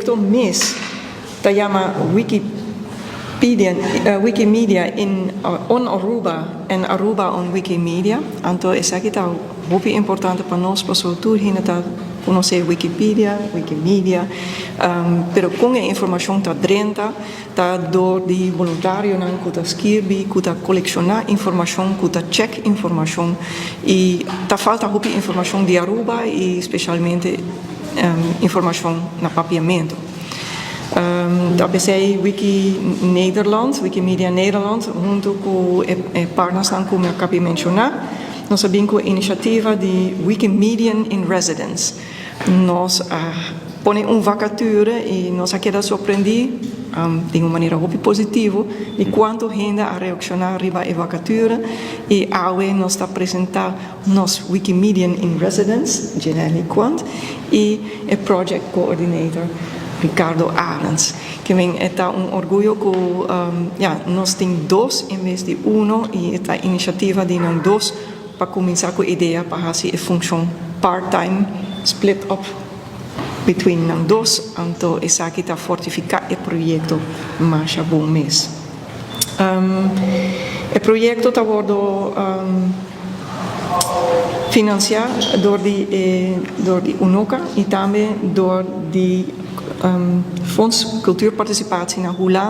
Proyecto mes ta yama Wikipedia, Wikimedia on Aruba and Aruba on Wikimedia. Anto esaki ta hopi importante pa nos, pasobra tur hende ta conoce Wikipedia, Wikimedia, pero con e informacion ta drenta, ta door di voluntarionan cu ta skirbi, cu ta colecciona informacion, cu ta check informacion y ta falta hopi informacion di Aruba y specialmente informacion na Papiamento. Ta p'esey Wiki Nederland, Wikimedia Nederland, hunto cu e partners cu mi a caba di menciona, nos a bin cu e iniciativa di Wikimedian in Residence. Nos a pone un vacature y nos a keda sorprendi di un manera hopi positivo di cuanto hende a reacciona riba e vacature y awe nos ta presenta nos Wikimedian in Residence, Janelly Quant, y e Project Coordinator, Ricardo Arends. Kiermen ta un orguyo cu ja, nos tin dos en bes di uno y e iniciativa di nan dos pa cuminsa cu e idea pa haci e funcion part-time split up between nan dos, anto esaki ta fortifica e proyecto masha bon mes. E proyecto ta wordo financia door di UNOCA y tambe door di Fonds Cultuurparticipatie na Hulanda.